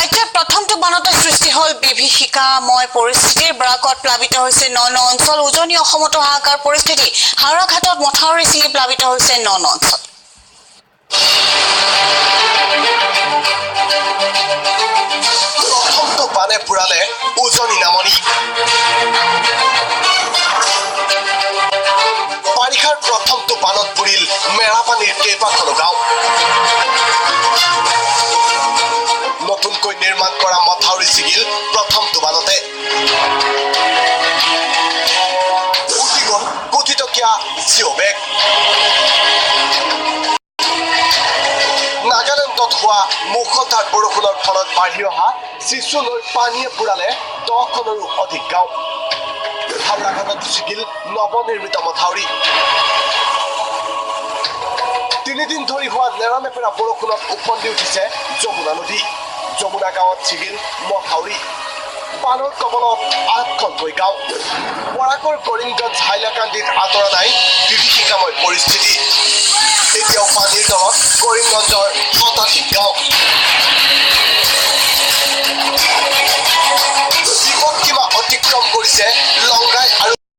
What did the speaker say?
ৰাজ্যত প্ৰথমটো বানতে সৃষ্টি হ'ল বিভীষিকাময় পৰিস্থিতিৰ। বৰাকত প্লাবিত হৈছে ন ন অঞ্চল। উজনি অসমতো হাহাকাৰ পৰিস্থিতি। হাওৰাঘাটত মথাউৰি ছিঙি প্লাবিত হৈছে ন ন অঞ্চল। প্ৰথমটো বানে পুৰালে উজনি নামনি। বাৰিষাৰ প্ৰথমটো বানত বুৰিল মেৰাপানীৰ কেইবাখনো গাঁও। নতুনকৈ নিৰ্মাণ কৰা মথাউৰি ছিগিল প্ৰথমটো বানতে। উটি গ'ল কোটিটকীয়া জিঅ' বেগ। নাগালেণ্ডত হোৱা মুষলধাৰ বৰষুণৰ ফলত বাঢ়ি অহা চিচু নৈৰ পানীয়ে পুৰালে 10খনৰো অধিক গাঁও। হাওৰাঘাটত ছিগিল নৱনিৰ্মিত মথাউৰি। তিনিদিন ধৰি হোৱা নেৰানেপেৰা বৰষুণত ওফন্দি উঠিছে যমুনা নদী। যমুনা গাঁৱত ছিগিল মথাউৰি। বানৰ কবলত 8খনকৈ গাঁও। বৰাকৰ কৰিমগঞ্জ হাইলাকান্দিত আঁতৰা নাই বিভীষিকাময় পৰিস্থিতি।